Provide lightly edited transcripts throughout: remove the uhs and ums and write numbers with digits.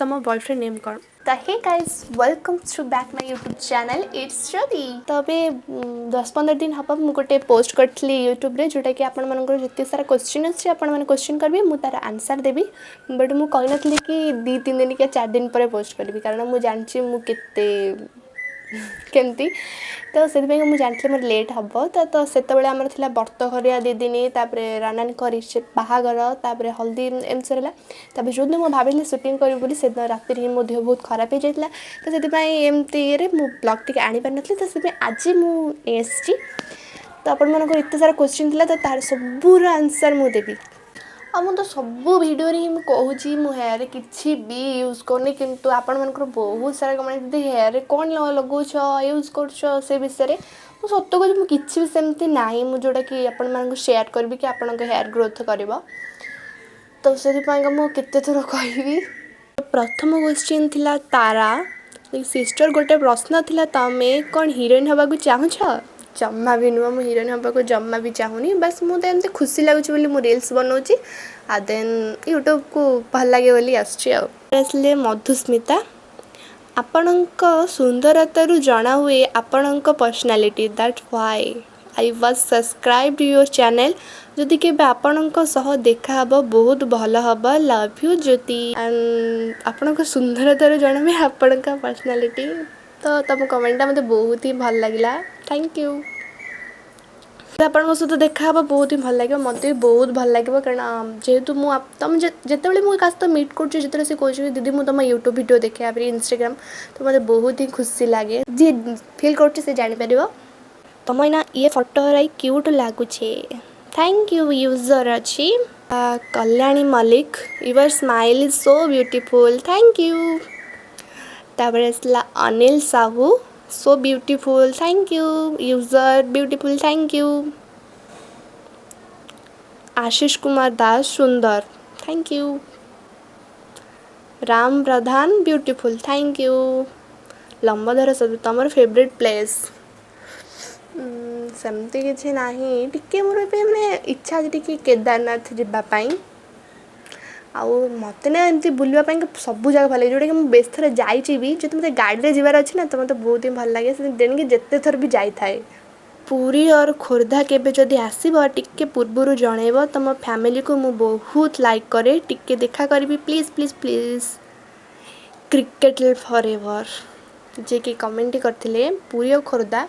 ତମ boyfriend name କ'ଣ? ତ hey guys, welcome to back my YouTube channel, it's Jyoti. ତ ଏବେ 10-15 ଦିନ ହେବ ମୁଁ ଗୋଟେ ପୋଷ୍ଟ କରିଥିଲି ୟୁଟ୍ୟୁବରେ, ଯେଉଁଟାକି ଆପଣମାନଙ୍କର ଯେତେ ସାରା କୋଶ୍ଚିନ୍ ଅଛି, ଆପଣମାନେ କୋଶ୍ଚିନ୍ କରିବେ, ମୁଁ ତା'ର ଆନ୍ସର୍ ଦେବି। ବଟ୍ ମୁଁ କହିନଥିଲି କି 2-3 ଦିନ କି 4 ଦିନ ପରେ ପୋଷ୍ଟ କରିବି, କାରଣ ମୁଁ ଜାଣିଛି ମୁଁ କେତେ କେମିତି। ତ ସେଥିପାଇଁ ମୁଁ ଜାଣିଥିଲି ମୋର ଲେଟ୍ ହେବ। ତ ସେତେବେଳେ ଆମର ଥିଲା ବ୍ରତଘରିଆ 2 ଦିନ, ତାପରେ ରାନାଙ୍କ ବାହାଘର, ତାପରେ ହଳଦୀ, ଏମିତି ସରିଲା। ତାପରେ ଯେଉଁଦିନ ମୁଁ ଭାବିଲି ସୁଟିଂ କରିବି ବୋଲି, ସେଦିନ ରାତିରେ ହିଁ ମୋ ଦେହ ବହୁତ ଖରାପ ହେଇଯାଇଥିଲା। ତ ସେଥିପାଇଁ ଏମିତି ଇଏରେ ମୁଁ ବ୍ଲଗ୍ ଟିକେ ଆଣିପାରିନଥିଲି। ତ ସେଥିପାଇଁ ଆଜି ମୁଁ ନେଇ ଆସିଛି। ତ ଆପଣମାନଙ୍କର ଏତେ ସାରା କୋଶ୍ଚିନ୍ ଥିଲା, ତ ତାର ସବୁର ଆନ୍ସର୍ ମୁଁ ଦେବି। ଆଉ ମୁଁ ତ ସବୁ ଭିଡ଼ିଓରେ ହିଁ ମୁଁ କହୁଛି, ମୁଁ ହେୟାରରେ କିଛି ବି ୟୁଜ୍ କରୁନି। କିନ୍ତୁ ଆପଣମାନଙ୍କର ବହୁତ ସାରା କମେଣ୍ଟ, "ଦିଦି, ହେୟାରରେ କ'ଣ ଲଗାଉଛ, ୟୁଜ୍ କରୁଛ?" ସେ ବିଷୟରେ ମୁଁ ସତ କହୁଛି, ମୁଁ କିଛି ବି ସେମିତି ନାହିଁ ମୁଁ ଯେଉଁଟାକି ଆପଣମାନଙ୍କୁ ସେୟାର କରିବି କି ଆପଣଙ୍କ ହେୟାର ଗ୍ରୋଥ୍ କରିବ। ତ ସେଥିପାଇଁକା ମୁଁ କେତେ ଥର କହିବି? ପ୍ରଥମ କୋଶ୍ଚିନ୍ ଥିଲା ତାରା ସିଷ୍ଟର, ଗୋଟେ ପ୍ରଶ୍ନ ଥିଲା, ତମେ କ'ଣ ହିରୋଇନ୍ ହେବାକୁ ଚାହୁଁଛ? ଜମା ବି ନୁହଁ। ମୁଁ ହିରୋଇନ୍ ହେବାକୁ ଜମା ବି ଚାହୁଁନି। ବାସ୍, ମୁଁ ତ ଏମିତି ଖୁସି ଲାଗୁଛି ବୋଲି ମୁଁ ରିଲ୍ସ ବନାଉଛି ଆଉ ଦେନ୍ ୟୁଟ୍ୟୁବକୁ ଭଲ ଲାଗେ ବୋଲି ଆସୁଛି। ଆଉ ଆସିଲେ ମଧୁସ୍ମିତା, ଆପଣଙ୍କ ସୁନ୍ଦରତାରୁ ଜଣା ହୁଏ ଆପଣଙ୍କ personality, that why I was subscribe your channel. ଯଦି କେବେ ଆପଣଙ୍କ ସହ ଦେଖାହେବ, ବହୁତ ଭଲ ହେବ। Love you Jyoti. ଆପଣଙ୍କ ସୁନ୍ଦରତାରୁ ଜଣା ହୁଏ ଆପଣଙ୍କ ପର୍ସନାଲିଟି। ତ ତମ କମେଣ୍ଟଟା ମୋତେ ବହୁତ ହିଁ ଭଲ ଲାଗିଲା, thank you. ଆପଣଙ୍କ ସହିତ ଦେଖାହେବ ବହୁତ ହିଁ ଭଲ ଲାଗିବ, ମୋତେ ବି ବହୁତ ଭଲ ଲାଗିବ। କାରଣ ଯେହେତୁ ମୁଁ ତମେ ଯେତେବେଳେ ମୁଁ କାହା ସହିତ ମିଟ୍ କରୁଛି, ଯେତେବେଳେ ସେ କହୁଛି, "ଦିଦି, ମୁଁ ତମ ୟୁଟ୍ୟୁବ୍ ଭିଡ଼ିଓ ଦେଖେ, ତାପରେ ଇନଷ୍ଟାଗ୍ରାମ", ତ ମୋତେ ବହୁତ ହିଁ ଖୁସି ଲାଗେ। ଯିଏ ଫିଲ୍ କରୁଛି, ସେ ଜାଣିପାରିବ। ତମ ଏଇନା ଇଏ ଫଟୋ ହରାଇ କ୍ୟୁଟ୍ ଲାଗୁଛେ। Thank you. User ଅଛି Kalyani Mallick, your smile is so beautiful. Thank you. ତାପରେ ଆସିଲା Anil Sahu, so beautiful, thank you. User beautiful, thank you. Ashish Kumar Das, Sundar, thank you. Ram Pradhan, beautiful, thank you. Lambodhar ସବୁ, ତମର favourite place? ସେମିତି କିଛି ନାହିଁ। ଟିକେ ମୋର ଏବେ ମାନେ ଇଚ୍ଛା ଅଛି ଟିକେ କେଦାରନାଥ ଯିବା ପାଇଁ। ଆଉ ମୋତେ ନା ଏମିତି ବୁଲିବା ପାଇଁ ସବୁ ଜାଗା ଭଲ ଲାଗେ, ଯେଉଁଟାକି ମୁଁ ବେଶୀ ଥର ଯାଇଛି ବି। ଯଦି ମୋତେ ଗାଡ଼ିରେ ଯିବାର ଅଛି ନା, ତ ମୋତେ ବହୁତ ହିଁ ଭଲ ଲାଗେ। ତେଣିକି ଯେତେ ଥର ବି ଯାଇଥାଏ। ପୁରୀ ଅର୍ ଖୋର୍ଦ୍ଧା କେବେ ଯଦି ଆସିବ, ଟିକେ ପୂର୍ବରୁ ଜଣେଇବ। ତମ ଫ୍ୟାମିଲିକୁ ମୁଁ ବହୁତ ଲାଇକ୍ କରେ, ଟିକେ ଦେଖା କରିବି, please please please. Cricket for ever ଯିଏକି କମେଣ୍ଟ କରିଥିଲେ, ପୁରୀ ଆଉ ଖୋର୍ଦ୍ଧା।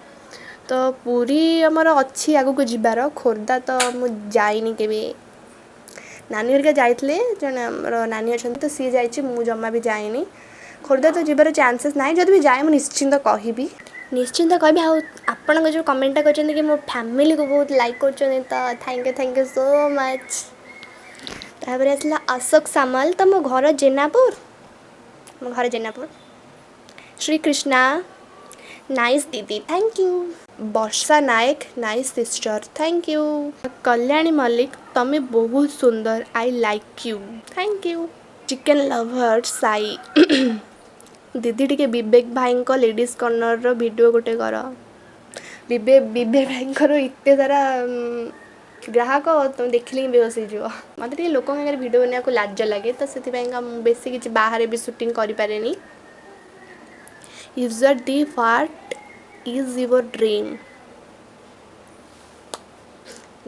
ତ ପୁରୀ ଆମର ଅଛି ଆଗକୁ ଯିବାର। ଖୋର୍ଦ୍ଧା ତ ମୁଁ ଯାଇନି କେବେ। ନାନୀ ହେରିକା ଯାଇଥିଲେ, ଜଣେ ଆମର ନାନୀ ଅଛନ୍ତି, ତ ସିଏ ଯାଇଛି, ମୁଁ ଜମା ବି ଯାଇନି। ଖୋର୍ଦ୍ଧା ତ ଯିବାର ଚାନ୍ସେସ୍ ନାହିଁ। ଯଦି ବି ଯାଏ, ମୁଁ ନିଶ୍ଚିନ୍ତ କହିବି, ନିଶ୍ଚିନ୍ତ କହିବି। ଆଉ ଆପଣଙ୍କ ଯେଉଁ କମେଣ୍ଟଟା କରିଛନ୍ତି କି ମୋ ଫ୍ୟାମିଲିକୁ ବହୁତ ଲାଇକ୍ କରୁଛନ୍ତି, ତ thank you, thank you so much. ତାପରେ ଆସିଲା ଅଶୋକ ସାମଲ, ତମ ଘର ଜେନାପୁର? ମୋ ଘର ଜେନାପୁର। ଶ୍ରୀକୃଷ୍ଣା, ନାଇସ୍ ଦିଦି, thank you. ବର୍ଷା Nayak, nice sister, thank you. Kalyani Mallick, ତମେ ବହୁତ ସୁନ୍ଦର, I like you, thank you. Chicken lover Sai, ଦିଦି, ଟିକେ ବିବେକ ଭାଇଙ୍କ ଲେଡ଼ିଜ୍ କର୍ଣ୍ଣରର ଭିଡ଼ିଓ ଗୋଟେ କର। ବିବେକ ଭାଇଙ୍କର ଏତେ ସାରା ଗ୍ରାହକ, ତମେ ଦେଖିଲେ ହିଁ ବେହୋସ ହେଇଯିବ। ମୋତେ ଟିକେ ଲୋକଙ୍କ ଆଗରେ ଭିଡ଼ିଓ ବନେଇବାକୁ ଲାଜ ଲାଗେ, ତ ସେଥିପାଇଁକା ମୁଁ ବେଶୀ କିଛି ବାହାରେ ବି ସୁଟିଂ କରିପାରେନି। User the, what is your dream?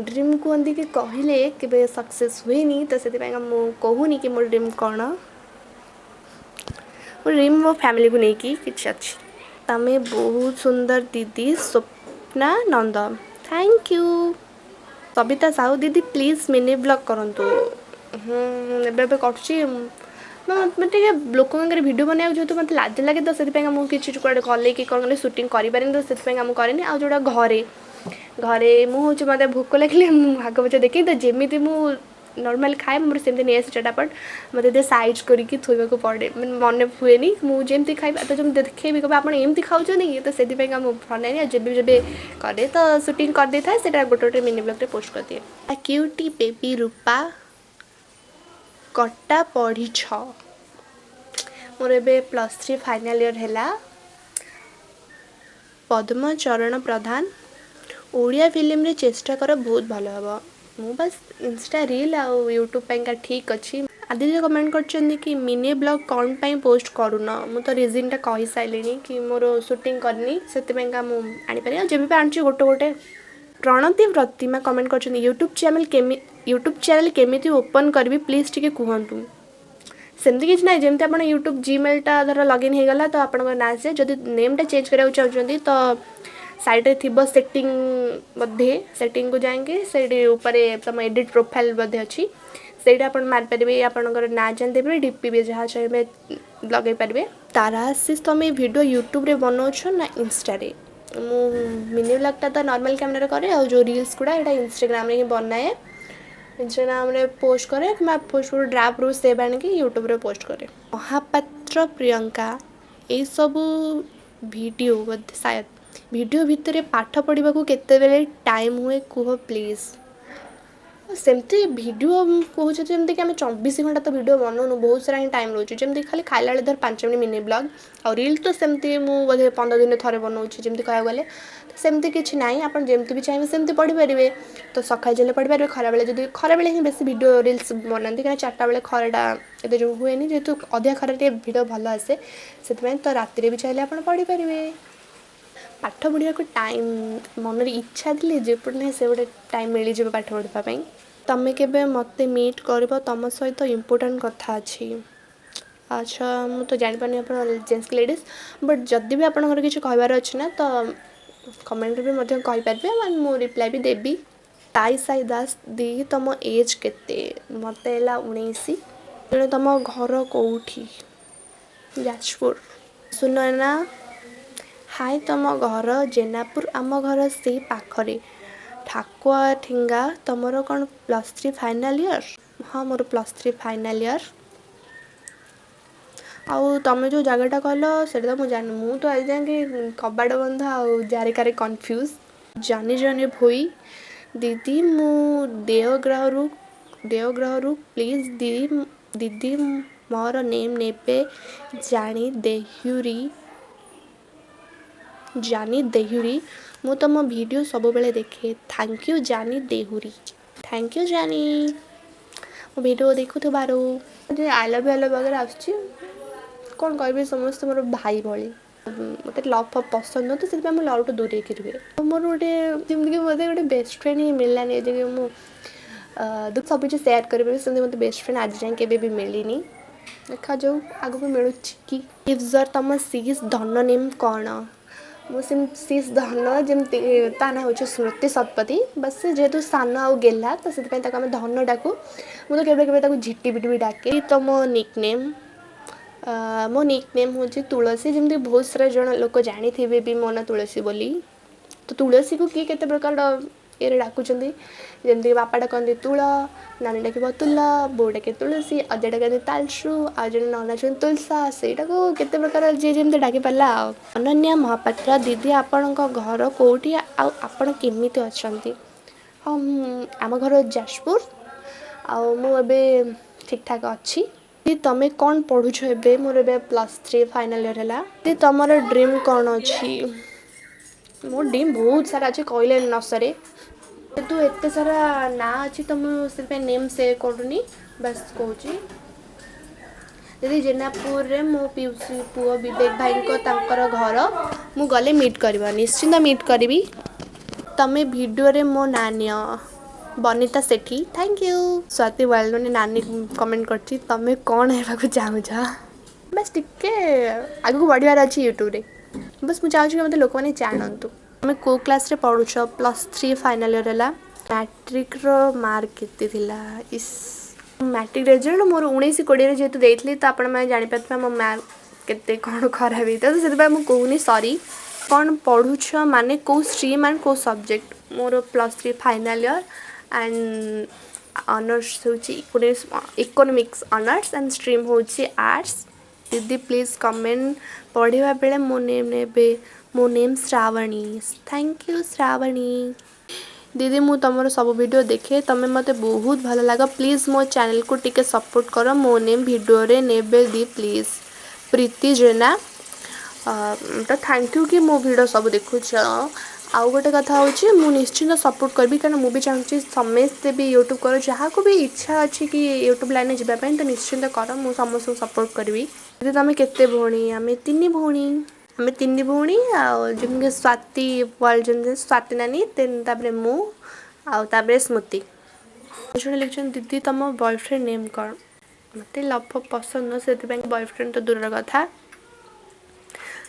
Dream କୁହନ୍ତି କି କହିଲେ କେବେ ସକ୍ସେସ୍ ହୁଏନି, ତ ସେଥିପାଇଁକା ମୁଁ କହୁନି କି ମୋ ଡ୍ରିମ୍ କ'ଣ। ମୋ ଡ୍ରିମ୍ ମୋ ଫ୍ୟାମିଲିକୁ ନେଇକି କିଛି ଅଛି। ତମେ ବହୁତ ସୁନ୍ଦର ଦିଦି, Swapna Nanda, thank you. Sabita Sahu, ଦିଦି, ପ୍ଲିଜ୍ ମିନି ବ୍ଲଗ୍ କରନ୍ତୁ। ଏବେ ଏବେ କରୁଛି। ମୋତେ ଟିକେ ଲୋକଙ୍କ ଆଗରେ ଭିଡ଼ିଓ ବନେଇବାକୁ ଯେହେତୁ ମୋତେ ଲାଜ ଲାଗେ, ତ ସେଥିପାଇଁକା ମୁଁ କିଛି କୁଆଡ଼େ ଗଲେ କି କ'ଣ କଲେ ସୁଟିଂ କରିପାରେନି, ତ ସେଥିପାଇଁକା ମୁଁ କରେନି। ଆଉ ଯେଉଁଟା ଘରେ ଘରେ ମୁଁ ହେଉଛି, ମୋତେ ଭୋକ ଲାଗିଲେ ମୁଁ ଆଗ ପଛ ଦେଖି ତ ଯେମିତି ମୁଁ ନର୍ମାଲି ଖାଏ, ମୋର ସେମିତି ନେଇ ଆସେ ଚଟାପଟ। ମୋତେ ଏତେ ସାଇଜ୍ କରିକି ଥୋଇବାକୁ ପଡ଼େ, ମାନେ ମନେ ହୁଏନି। ମୁଁ ଯେମିତି ଖାଇବା ତ ଯେମିତି ଦେଖେଇବି, କହିବେ, "ଆପଣ ଏମିତି ଖାଉଛନ୍ତି କି?" ତ ସେଥିପାଇଁକା ମୁଁ ବନାଏନି। ଆଉ ଯେବେ ଯେବେ କରେ, ତ ସୁଟିଂ କରିଦେଇଥାଏ, ସେଇଟା ଗୋଟେ ଗୋଟେ ମିନି ବ୍ଲଗ୍ରେ ପୋଷ୍ଟ କରିଦିଏ। କ୍ୟୁଟି ବେବି ରୂପା, କଟା ପଢ଼ିଛ? ମୋର ଏବେ +3 ଫାଇନାଲ୍ ଇୟର୍ ହେଲା। ପଦ୍ମଚରଣ ପ୍ରଧାନ, ଓଡ଼ିଆ ଫିଲ୍ମରେ ଚେଷ୍ଟା କର, ବହୁତ ଭଲ ହେବ। ମୁଁ ବାସ୍ ଇନଷ୍ଟା ରିଲ୍ ଆଉ ୟୁଟ୍ୟୁବ୍ ପାଇଁକା ଠିକ୍ ଅଛି। ଆଦିତ୍ୟ କମେଣ୍ଟ କରିଛନ୍ତି କି ମିନି ବ୍ଲଗ୍ କ'ଣ ପାଇଁ ପୋଷ୍ଟ କରୁନ? ମୁଁ ତ ରିଜିନ୍ଟା କହିସାରିଲିଣି କି ମୋର ସୁଟିଂ କରିନି, ସେଥିପାଇଁକା ମୁଁ ଆଣିପାରିନି। ଆଉ ଯେବେ ବି ଆଣୁଛି, ଗୋଟେ ଗୋଟେ। ପ୍ରଣତି ପ୍ରତିମା କମେଣ୍ଟ କରିଛନ୍ତି, ୟୁଟ୍ୟୁବ୍ ଚ୍ୟାନେଲ୍ କେମିତି ଓପନ୍ କରିବି, ପ୍ଲିଜ୍ ଟିକେ କୁହନ୍ତୁ। ସେମିତି କିଛି ନାହିଁ। ଯେମିତି ଆପଣ ୟୁଟ୍ୟୁବ୍ ଜିମେଲ୍ଟା ଧର ଲଗ୍ଇନ୍ ହେଇଗଲା, ତ ଆପଣଙ୍କ ନାଁ ଆସେ। ଯଦି ନେମ୍ଟା ଚେଞ୍ଜ କରିବାକୁ ଚାହୁଁଛନ୍ତି, ତ ସାଇଡ଼୍ରେ ଥିବ ସେଟିଂ ବୋଧେ, ସେଟିଂକୁ ଯାଇକି ସେଇଠି ଉପରେ ତୁମ ଏଡ଼ିଟ୍ ପ୍ରୋଫାଇଲ୍ ବୋଧେ ଅଛି, ସେଇଟା ଆପଣ ମାରିପାରିବେ। ଆପଣଙ୍କର ନାଁ ଜାଣିଦେବେ, ଡିପି ବି ଯାହା ଚାହିଁବେ ଲଗାଇ ପାରିବେ। ତାରା ଆଶିଷ, ତୁମେ ଭିଡ଼ିଓ ୟୁଟ୍ୟୁବରେ ବନାଉଛ ନା ଇନଷ୍ଟାରେ? ମୁଁ ମିନି ବ୍ଲଗ୍ଟା ତ ନର୍ମାଲ୍ କ୍ୟାମେରାରେ କରେ, ଆଉ ଯେଉଁ ରିଲ୍ସ ଗୁଡ଼ା, ଏଇଟା ଇନଷ୍ଟାଗ୍ରାମରେ ହିଁ ବନାଏ। ଇନଷ୍ଟାଗ୍ରାମରେ ପୋଷ୍ଟ କରେ କିମ୍ବା ଫେସବୁକ୍ ଡ୍ରାଫ୍ଟରୁ ସେଭ୍ ଆଣିକି ୟୁଟ୍ୟୁବରେ ପୋଷ୍ଟ କରେ। ମହାପାତ୍ର ପ୍ରିୟଙ୍କା, ଏଇସବୁ ଭିଡ଼ିଓ ବୋଧେ ସାୟଦ, ଭିଡ଼ିଓ ଭିତରେ ପାଠ ପଢ଼ିବାକୁ କେତେବେଳେ ଟାଇମ୍ ହୁଏ, କୁହ ପ୍ଲିଜ୍। ସେମିତି ଭିଡ଼ିଓ କହୁଛ ଯେମିତିକି ଆମେ 24 ଘଣ୍ଟା ତ ଭିଡ଼ିଓ ବନଉନୁ, ବହୁତ ସାରା ହିଁ ଟାଇମ୍ ରହୁଛି। ଯେମିତି ଖାଲି ଖାଇଲା ବେଳେ ଧର 5 ମିନିଟ୍ ମିନି ବ୍ଲଗ୍, ଆଉ ରିଲ୍ ତ ସେମିତି ମୁଁ ବୋଧେ 15 ଦିନରେ ଥରେ ବନଉଛି ଯେମିତି କହିବାକୁ ଗଲେ। ତ ସେମିତି କିଛି ନାହିଁ, ଆପଣ ଯେମିତି ବି ଚାହିଁବେ ସେମିତି ପଢ଼ିପାରିବେ। ତ ସକାଳେ ଚାହିଁଲେ ପଢ଼ିପାରିବେ, ଖରାବେଳେ ଯଦି, ଖରାବେଳେ ହିଁ ବେଶୀ ଭିଡ଼ିଓ ରିଲ୍ସ ବନାନ୍ତି, କାହିଁକିନା 4ଟା ବେଳେ ଖରାଟା ଏତେ ଯେଉଁ ହୁଏନି, ଯେହେତୁ ଅଧିକା ଖରାରେ ଟିକେ ଭିଡ଼ିଓ ଭଲ ଆସେ ସେଥିପାଇଁ। ତ ରାତିରେ ବି ଚାହିଁଲେ ଆପଣ ପଢ଼ିପାରିବେ। ପାଠ ପଢ଼ିବାକୁ ଟାଇମ୍, ମନରେ ଇଚ୍ଛା ଥିଲେ ଯେପଟେ ନାହିଁ ସେପଟେ ଟାଇମ୍ ମିଳିଯିବ ପାଠ ପଢ଼ିବା ପାଇଁ। ତମେ କେବେ ମୋତେ ମିଟ୍ କରିବ? ତମ ସହିତ ଇମ୍ପୋର୍ଟାଣ୍ଟ କଥା ଅଛି। ଆଚ୍ଛା, ମୁଁ ତ ଜାଣିପାରୁନି ଆପଣ ଜେଣ୍ଟସ୍ କି ଲେଡ଼ିଜ୍, ବଟ୍ ଯଦି ବି ଆପଣଙ୍କର କିଛି କହିବାର ଅଛି ନା, ତ କମେଣ୍ଟରେ ବି ମଧ୍ୟ କହିପାରିବେ ଆଣ୍ଡ ମୁଁ ରିପ୍ଲାଏ ବି ଦେବି। ସାଇ ସାଇ ଦାସ, ଦିଦି, ତମ ଏଜ୍ କେତେ? ମୋତେ ହେଲା 19। ତେଣୁ ତମ ଘର କେଉଁଠି? ଯାଜପୁର। ସୁନୟନା ହାଇ, ତମ ଘର ଜେନାପୁର, ଆମ ଘର ସେଇ ପାଖରେ, ଠାକୁଆ ଠେଙ୍ଗା। ତମର କ'ଣ +3 ଫାଇନାଲ୍ ଇୟର୍? ହଁ, ମୋର +3 ଫାଇନାଲ୍ ଇୟର୍। ଆଉ ତମେ ଯେଉଁ ଜାଗାଟା କହିଲ, ସେଇଟା ତ ମୁଁ ଜାଣିନି। ମୁଁ ତ ଆଜି ଯାଏଁକି କବାଟ ବନ୍ଧ ଆଉ ଜାରିକାରେ କନଫ୍ୟୁଜ୍। ଜନି ଜନି ଭୋଇ, ଦିଦି, ମୁଁ ଦେଓଗ୍ରହରୁ, ପ୍ଲିଜ୍ ଦିଦି, ମୋର ନେମ୍ ନେବେ, ଜାଣି ଦେହୁରୀ, ଜାନି ଦେହୁରୀ। ମୁଁ ତମ ଭିଡ଼ିଓ ସବୁବେଳେ ଦେଖେ। Thank you ଜାନି ଦେହୁରୀ। Thank you ଜାନି, ମୋ video ଦେଖୁଥିବାରୁ। I love you, I love ବଗେରା ଆସୁଛି। କ'ଣ କହିବି, ସମସ୍ତେ ମୋର ଭାଇ ଭଳି। ମୋତେ ଲଭ୍ ଫଭ୍ ପସନ୍ଦ ନୁହଁ, ତ ସେଥିପାଇଁ ମୁଁ ଲଭ୍ଠୁ ଦୂରେଇକି ରୁହେ। ମୋର ଗୋଟେ ଯେମିତିକି ମୋତେ ଗୋଟେ ବେଷ୍ଟ ଫ୍ରେଣ୍ଡ ହିଁ ମିଳିଲାନି। ଯେକି ମୁଁ ସବୁ କିଛି ସେୟାର କରିପାରିବି, ସେମିତି ମୋତେ ବେଷ୍ଟ ଫ୍ରେଣ୍ଡ ଆଜି ଯାଏଁ କେବେ ବି ମିଳିନି। ଦେଖାଯାଉ ଆଗକୁ ମିଳୁଛି କି। ଇଫ୍ଜର, ତମ ସିସ୍ ଧନ ନେମ୍ କ'ଣ? ମୁଁ ସେମିତି ସିସ୍ ଧନ ଯେମିତି, ତା ନାଁ ହେଉଛି ସ୍ମୃତି ଶତପଥୀ। ବାସ୍, ସେ ଯେହେତୁ ସାନ ଆଉ ଗେହ୍ଲା, ତ ସେଥିପାଇଁ ତାକୁ ଆମେ ଧନ ଡାକୁ। ମୁଁ ତ କେବେ କେବେ ତାକୁ ଝିଟି ପିଟି ବି ଡାକେ। ତମ ନିକ୍ ନେମ୍? ମୋ ନିକ୍ ନେମ୍ ହେଉଛି ତୁଳସୀ। ଯେମିତି ବହୁତ ସାରା ଜଣ ଲୋକ ଜାଣିଥିବେ ବି ମୋ ନାଁ ତୁଳସୀ ବୋଲି। ତ ତୁଳସୀକୁ କିଏ କେତେ ପ୍ରକାର ଇଏରେ ଡାକୁଛନ୍ତି। ଯେମିତିକି ବାପା ଡାକନ୍ତି ତୁଳ, ନାନୀ ଡାକିବ ତୁଲ, ବୋଉ ଡାକେ ତୁଳସୀ, ଅଜା ଡାକନ୍ତି ତାଲସୁ, ଆଉ ଜଣେ ନନା ଅଛନ୍ତି ତୁଳସା। ସେଇଟାକୁ କେତେ ପ୍ରକାର ଯିଏ ଯେମିତି ଡାକି ପାରିଲା। ଆଉ ଅନନ୍ୟା ମହାପାତ୍ର, ଦିଦି, ଆପଣଙ୍କ ଘର କେଉଁଠି ଆଉ ଆପଣ କେମିତି ଅଛନ୍ତି? ହଁ, ଆମ ଘର ଯାଜପୁର ଆଉ ମୁଁ ଏବେ ଠିକ୍ଠାକ୍ ଅଛି। ତମେ କ'ଣ ପଢ଼ୁଛ ଏବେ? ମୋର ଏବେ +3 ଫାଇନାଲ୍ ଇୟର୍ ହେଲା। ଦିଦି, ତମର ଡ୍ରିମ୍ କ'ଣ ଅଛି? ମୋ ଡ୍ରିମ୍ ବହୁତ ସାରା ଅଛି, କହିଲେ ନ ସରେ। ଯେହେତୁ ଏତେ ସାରା ନାଁ ଅଛି, ତ ମୁଁ ସେଥିପାଇଁ ନେମ୍ ସେଭ୍ କରୁନି, ବାସ୍ କହୁଛି। ଦିଦି, ଜେନାପୁରରେ ମୋ ପିଉସୀ ପୁଅ ବିବେକ ଭାଇଙ୍କ ତାଙ୍କର ଘର, ମୁଁ ଗଲେ ମିଟ୍ କରିବ? ନିଶ୍ଚିନ୍ତ ମିଟ୍ କରିବି। ତମେ ଭିଡ଼ିଓରେ ମୋ ନାଁ ନିଅ, ବନିତା ସେଠି। Thank you. Swati world, ମାନେ ନାନୀ କମେଣ୍ଟ କରିଛି, ତମେ କ'ଣ ହେବାକୁ ଚାହୁଁଛ? ବାସ୍, ଟିକେ ଆଗକୁ ବଢ଼ିବାର ଅଛି ୟୁଟ୍ୟୁବରେ। ବାସ୍, ମୁଁ ଚାହୁଁଛି କି ମୋତେ ଲୋକମାନେ ଜାଣନ୍ତୁ। ତମେ କେଉଁ କ୍ଲାସ୍ରେ ପଢ଼ୁଛ? +3 ଫାଇନାଲ୍ ଇୟର୍ ହେଲା। ମ୍ୟାଟ୍ରିକ୍ର ମାର୍କ କେତେ ଥିଲା? ଇସ୍, ମ୍ୟାଟ୍ରିକ୍ ରେଜଲ୍ଟ ମୋର 19 20ରେ ଯେହେତୁ ଦେଇଥିଲି, ତ ଆପଣମାନେ ଜାଣିପାରୁଥିବେ ମୋ ମାର୍କ କେତେ କ'ଣ ଖରାପ ହେଇଥିବ, ତ ସେଥିପାଇଁ ମୁଁ କହୁନି, ସରି। କ'ଣ ପଢ଼ୁଛ, ମାନେ କେଉଁ ଷ୍ଟ୍ରିମ୍ ଆଣ୍ଡ କେଉଁ ସବଜେକ୍ଟ? ମୋର +3 ଫାଇନାଲ୍ ଇୟର୍ ଆଣ୍ଡ ଅନର୍ସ ହେଉଛି ଇକୋନୋମିକ୍ସ ଅନର୍ସ ଆଣ୍ଡ ଷ୍ଟ୍ରିମ୍ ହେଉଛି ଆର୍ଟ୍ସ। ଦିଦି, ପ୍ଲିଜ୍ କମେଣ୍ଟ ପଢ଼ିବା ବେଳେ ମୋ ନେମ୍ ନେବେ, ମୋ name Shrabani. Thank you Shrabani. ଦିଦି, ମୁଁ ତୁମର ସବୁ ଭିଡ଼ିଓ ଦେଖେ, ତୁମେ ମୋତେ ବହୁତ ଭଲ ଲାଗ। ପ୍ଲିଜ୍ ମୋ ଚ୍ୟାନେଲକୁ ଟିକେ ସପୋର୍ଟ କର, ମୋ ନେମ୍ ଭିଡ଼ିଓରେ ନେବେ ଦି ପ୍ଲିଜ୍, ପ୍ରୀତି ଜେନା। ତ thank you କି ମୋ ଭିଡ଼ିଓ ସବୁ ଦେଖୁଛ। ଆଉ ଗୋଟେ କଥା ହେଉଛି, ମୁଁ ନିଶ୍ଚିନ୍ତ ସପୋର୍ଟ କରିବି, କାରଣ ମୁଁ ବି ଚାହୁଁଛି ସମସ୍ତେ ବି ୟୁଟ୍ୟୁବ୍ କର। ଯାହାକୁ ବି ଇଚ୍ଛା ଅଛି କି ୟୁଟ୍ୟୁବ୍ ଲାଇନ୍ରେ ଯିବା ପାଇଁ, ତ ନିଶ୍ଚିନ୍ତ କର। ମୁଁ ସମସ୍ତଙ୍କୁ ସପୋର୍ଟ କରିବି। ଯଦି ତମେ କେତେ ଭଉଣୀ? ଆମେ ତିନି ଭଉଣୀ। ଆମେ ତିନି ଭଉଣୀ। ଆଉ ଯେମିତିକି ସ୍ୱାତି ୱାର୍ଲଡ, ଯେମିତି ସ୍ୱାତି ନାନୀ, ଦେନ୍ ତାପରେ ମୁଁ ଆଉ ତାପରେ ସ୍ମୃତି। ଜଣେ ଲେଖିଛନ୍ତି, ଦିଦି, ତମ ବୟଫ୍ରେଣ୍ଡ ନେମ୍ କ'ଣ? ମୋତେ ଲଭ୍ ଫଭ୍ ପସନ୍ଦ ନୁହଁ, ସେଥିପାଇଁ ବୟଫ୍ରେଣ୍ଡ ତ ଦୂରର କଥା।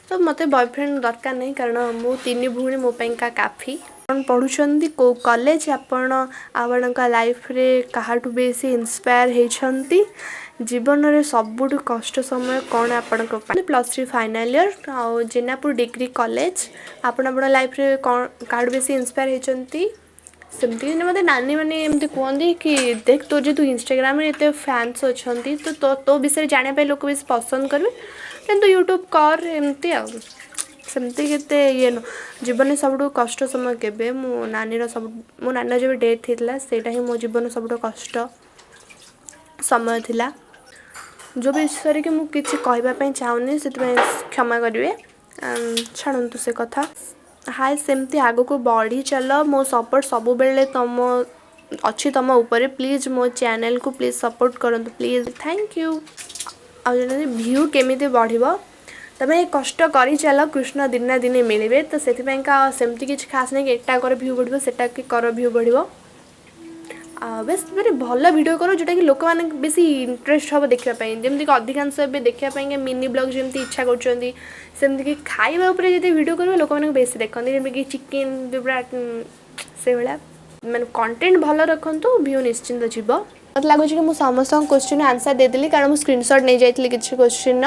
ତ ମୋତେ ବୟଫ୍ରେଣ୍ଡ ଦରକାର ନାହିଁ, କାରଣ ମୁଁ ତିନି ଭଉଣୀ ମୋ ପାଇଁକା କାଫି। ଆପଣ ପଢ଼ୁଛନ୍ତି କେଉଁ କଲେଜ? ଆପଣ ଆପଣଙ୍କ ଲାଇଫ୍ରେ କାହାଠୁ ବେଶୀ ଇନ୍ସପାୟାର ହେଇଛନ୍ତି? ଜୀବନରେ ସବୁଠୁ କଷ୍ଟ ସମୟ କ'ଣ ଆପଣଙ୍କ ପାଇଁ? +3 ଫାଇନାଲ୍ ଇୟର୍ ଆଉ ଜେନାପୁର ଡିଗ୍ରୀ କଲେଜ। ଆପଣ ଆପଣ ଲାଇଫ୍ରେ କ'ଣ କାହାଠୁ ବେଶୀ ଇନ୍ସପାୟାର ହେଇଛନ୍ତି? ସେମିତି କିନ୍ତୁ ମୋତେ ନାନୀ ମାନେ ଏମିତି କୁହନ୍ତି କି ଦେଖ, ତୋର ଯେହେତୁ ଇନଷ୍ଟାଗ୍ରାମରେ ଏତେ ଫ୍ୟାନ୍ସ ଅଛନ୍ତି, ତ ତୋ ତୋ ବିଷୟରେ ଜାଣିବା ପାଇଁ ଲୋକ ବେଶୀ ପସନ୍ଦ କରିବେ, କିନ୍ତୁ ୟୁଟ୍ୟୁବ୍ କର, ଏମିତି। ଆଉ ସେମିତି କେତେ ଇଏ ନୁହଁ। ଜୀବନରେ ସବୁଠୁ କଷ୍ଟ ସମୟ କେବେ? ମୋ ନାନୀର ଯେବେ ଡେଥ୍ ହେଇଥିଲା, ସେଇଟା ହିଁ ମୋ ଜୀବନ ସବୁଠୁ କଷ୍ଟ ସମୟ ଥିଲା, ଯେଉଁ ବିଷୟରେ କି ମୁଁ କିଛି କହିବା ପାଇଁ ଚାହୁଁନି। ସେଥିପାଇଁ କ୍ଷମା କରିବେ। ଛାଡ଼ନ୍ତୁ ସେ କଥା। ହାଏ, ସେମିତି ଆଗକୁ ବଢ଼ି ଚାଲ। ମୋ ସପୋର୍ଟ ସବୁବେଳେ ତମ ଅଛି ତମ ଉପରେ। ପ୍ଲିଜ୍ ମୋ ଚ୍ୟାନେଲକୁ ପ୍ଲିଜ୍ ସପୋର୍ଟ କରନ୍ତୁ, ପ୍ଲିଜ୍। Thank you. ଆଉ ଜଣେ, ଭ୍ୟୁ କେମିତି ବଢ଼ିବ? ତମେ କଷ୍ଟ କରିଚାଲ, କୃଷ୍ଣ ଦିନେ ନା ଦିନେ ମିଳିବେ। ତ ସେଥିପାଇଁକା ସେମିତି କିଛି ଖାସ୍ ନାହିଁ କି ଏଟା କର ଭ୍ୟୁ ବଢ଼ିବ, ସେଟା କି କର ଭ୍ୟୁ ବଢ଼ିବ। ଆଉ ବେଶ ମାନେ ଭଲ ଭିଡ଼ିଓ କର, ଯେଉଁଟାକି ଲୋକମାନେ ବେଶୀ ଇଣ୍ଟରେଷ୍ଟ ହେବ ଦେଖିବା ପାଇଁ। ଯେମିତିକି ଅଧିକାଂଶ ଏବେ ଦେଖିବା ପାଇଁକା ମିନି ବ୍ଲଗ୍ ଯେମିତି ଇଚ୍ଛା କରୁଛନ୍ତି, ସେମିତିକି ଖାଇବା ଉପରେ ଯଦି ଭିଡ଼ିଓ କରିବ, ଲୋକମାନଙ୍କୁ ବେଶୀ ଦେଖନ୍ତି। ଯେମିତିକି ଚିକେନ୍ ପୁରା ସେଇଭଳିଆ ମାନେ କଣ୍ଟେଣ୍ଟ ଭଲ ରଖନ୍ତୁ, ଭ୍ୟୁ ନିଶ୍ଚିନ୍ତ ଯିବ। ମୋତେ ଲାଗୁଛି କି ମୁଁ ସମସ୍ତଙ୍କ କୋଶ୍ଚିନ୍ର ଆନ୍ସର୍ ଦେଇଦେଲି, କାରଣ ମୁଁ ସ୍କ୍ରିନସଟ୍ ନେଇଯାଇଥିଲି କିଛି କୋଶ୍ଚିନ୍ର।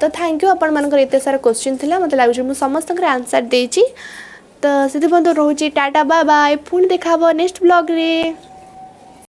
ତ thank you. ଆପଣମାନଙ୍କର ଏତେ ସାରା କୋଶ୍ଚିନ୍ ଥିଲା, ମୋତେ ଲାଗୁଛି ମୁଁ ସମସ୍ତଙ୍କର ଆନ୍ସର୍ ଦେଇଛି। ତ ସେଥିପାଇଁ ରହୁଛି। Tata, bye bye. ପୁଣି ଦେଖା ହେବ ନେକ୍ସଟ ବ୍ଲଗ୍ରେ।